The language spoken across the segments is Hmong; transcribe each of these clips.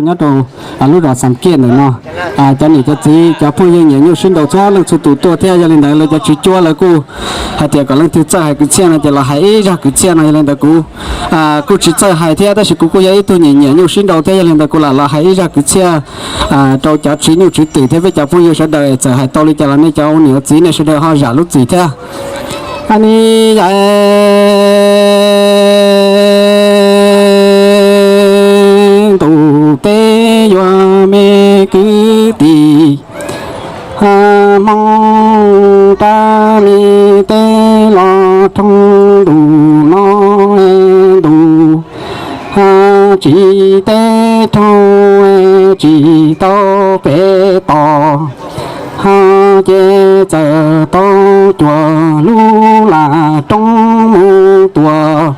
Nyob rau lub zos Xam Kiaj ntawm no, cov niam cov txiv cov phooj ywg nyiam nyuj sib nraus txhua leej txhua tus tuaj thiab, yog li ntawd lawv cov tswv cuab lawv kuj hais tias kom leej twg txawj hais kwv txhiaj no ces los hais ib zaj kwv txhiaj no. Yog li ntawd kuv kuj tsis txawj hais thiab, tab sis kuv kuj yog ib tug nyiam nyiam nyuj sib nraus thiab, yog li ntawd kuv lam los hais ib zaj kwv txhiaj rau cov tswv nyuj tswv twm thiab peb cov phooj ywg sawv daws txawm hais tau li cas los nej cov niam txiv nej sawv daws ho zam lub txim thiab. Ni yai ntuj teb yuav me kwv tij, Hmoob rab me teb los roog ntuj no ntuj, tsis teb raug tsis tau pem tos, ces txawm tau cuag lub lam roob mus tuaj,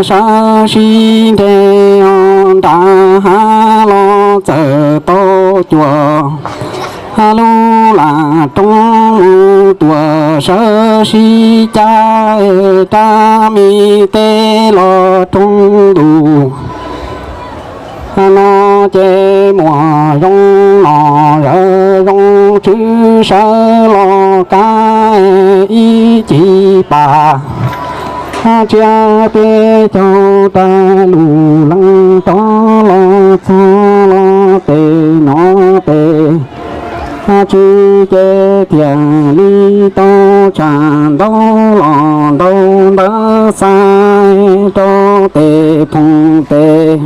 sawv sib nres nram hav los txawm tau cuag lub lam roob mus tuaj, sawv sib cab rab me teb los roog ntuj no, ces muaj zoo no yawg zoo tswv sawv los kab ib ci pas, tsiab peb caug rau lub leej rov los txog los tes no tes, tswv ces thiaj li tau tsa ntaub los ntaub ntawv xa rau tes phooj tes.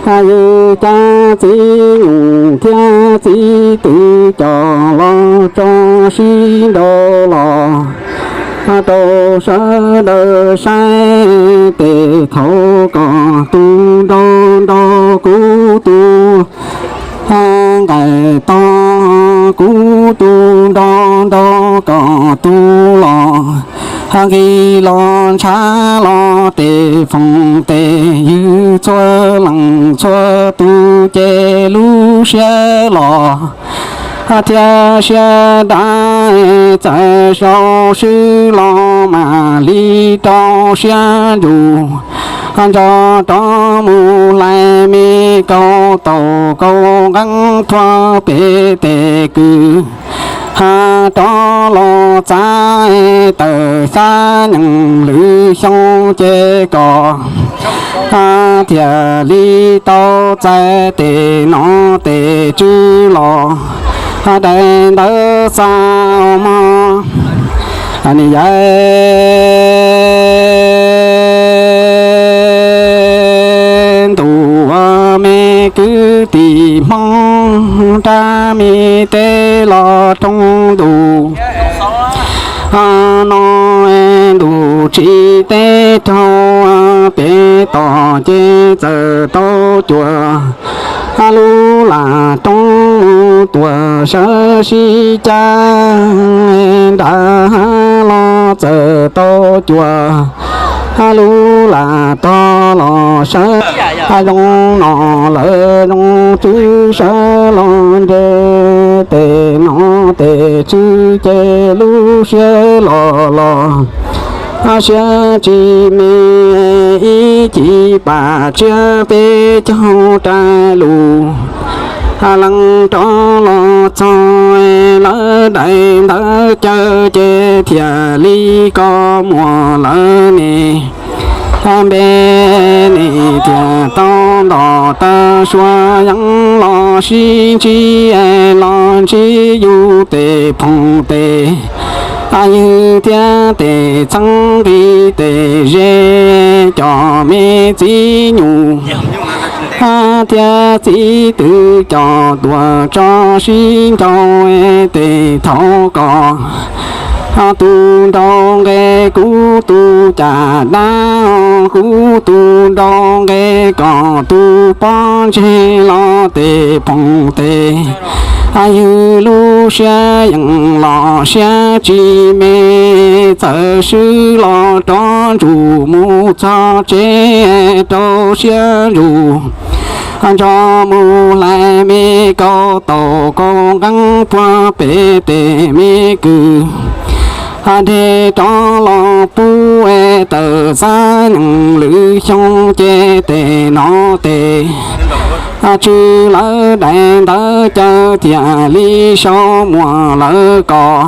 Yawg cab txiv nyuj thiab txiv twm coj los tso sib nraus los rau sawv daws saib, tes thaum koj tus nraug nraug kuv tus nqaij tog, kuv tus nraug nraug koj tus los, nqis los ntshav los tes phooj tes, yug txhua leej txhua tus ces lub siab los thiab siab dav, txawm sau swb los mam li rau siab ntsus, nco rov mus hlais me kaus taum kaus nqeeb thuab pem tes kws, ha rov los txav tawm xya nyeem lwm xyoo ces kom thiaj li tau txais tes nom tes tswv los daim ntawv xa mog. Ni yai ntuj me kwv tij Hmoob, rab me teb los roog ntuj no, ntuj tsis teb raug pem tos ces txawm tau cuag lub lam roob mus tuaj, sawv sib cab nram hav los txawm tau cuag lub lam tog los sawv. Zoo no lawv zoo tswv sawv los nres tes nom tes tswv ces lub siab los los siab tsis me, ib ci pam tsiab peb caug rai lus, leej rov los txog lawv daim ntawv caw ces thiaj li koj muag lawv ne. Npe nim thiaj tau nto taw suav yeeb los sib ntsib los ntsib yus tes phooj tes, yug thiab tes txheeb nqi tes ze, cov me txiv nyuj thiab txiv twm coj tuaj tso sib nraus tes thaum koj tus nraug nqe kuv tus caj dab, kuv tus nraug nqe koj tus pob ntseg los tes phooj tes, yug lub siab yeej los siab tsis me, txawm swb los rov ntsug mus txog tsev rau siab ntsug, nrog mus hlais me kaus taum kaus nqeeb puag pem tes me kws, Deb rov los pub tawm xab nees lwm xyoo ces tes no tes tsw lawv daim ntawv caw thiaj li sau muag lawv kom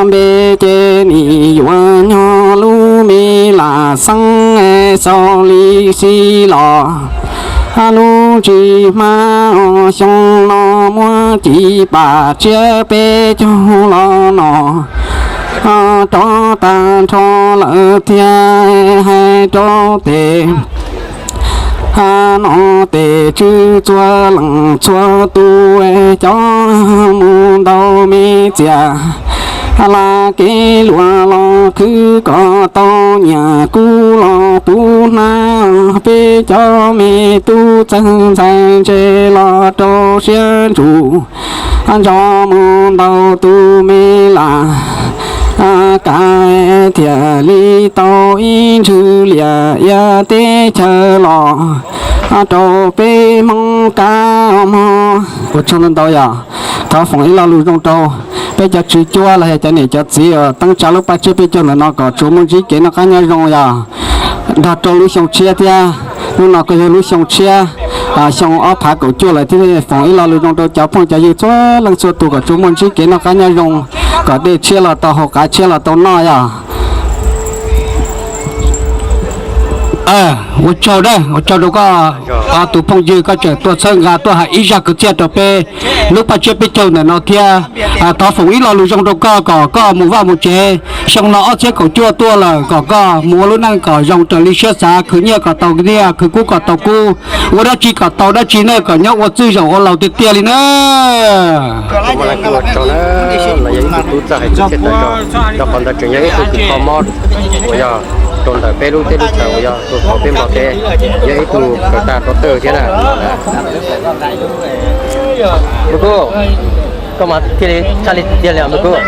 npe ces nim yuav nyob lub me lam xeeb xaus li xij los lub ntsig hmab xyoo no muab ci pam tsiab peb caug los no rov tag nrho lawm thiab hais rau tes no tes tsw txhua leej txhua tus cov mus ntaus me txias la kev luam los khwv kom tau nyiam kub los puv hnab peb cov me tub txawg ntxhais ntse los rau siab ntsws nto mus ntaus tus me lam kav thiaj li tau ib ntsws liam ia teb chaws los rau peb Hmoob kab mob. Ua tsaug ntau ntau yog thov foom ib lo lus zoo rau peb cov tswv cuab los yog cov niam cov txiv uas teeb tsa lub paj tsiab peb caug ntawm no kom tsuas muaj ntsib kev noj qab nyob zoo yog nrog rau lub xyoo tshiab thiab. Hnub no kuj yog lub xyoo tshiab, xyoo ob phav kaum cuaj lawm thiab. Foom ib lo lus zoo rau cov phooj cov ywg txhua leej txhua tus kom tsuas muaj ntsib kev noj qab nyob zoo, kom dej tshiab los tau haus qav tshiab los tau noj yog. Ua tsaug dab, ua tsaug rau koj, tus phooj ywg koj tseem tuaj txhawb nqa tuaj hais ib zaj kwv txhiaj rau peb lub paj tsiab peb caug ntawm no thiab. Thov foom ib lo lus zoo rau koj kom koj mus vaj mus tsev, xyoo no ob txhiab kaum cuaj tuaj lawm kom koj mus ua lub neej kom zoo raws li siab xav, khwv nyiaj kom tau nyiaj, khwv kub kom tau kub, ua dab tsi kom tau dab tsi na, kom nyob ua txwj zaum ua laus tiag tiag li na. Los yog ib tug tub txawj hais kwv txhiaj tawm zog, rau qhov ntawd tseem yog ib tug kws kho mob uas yog rau ntawm peb lub teb lub chaws uas yog rau hauv peb Nplog teb, yog ib tug kawm tag rau tawj thiab na. Me kub, koj mas thiaj li tshaj li tiag li me kub.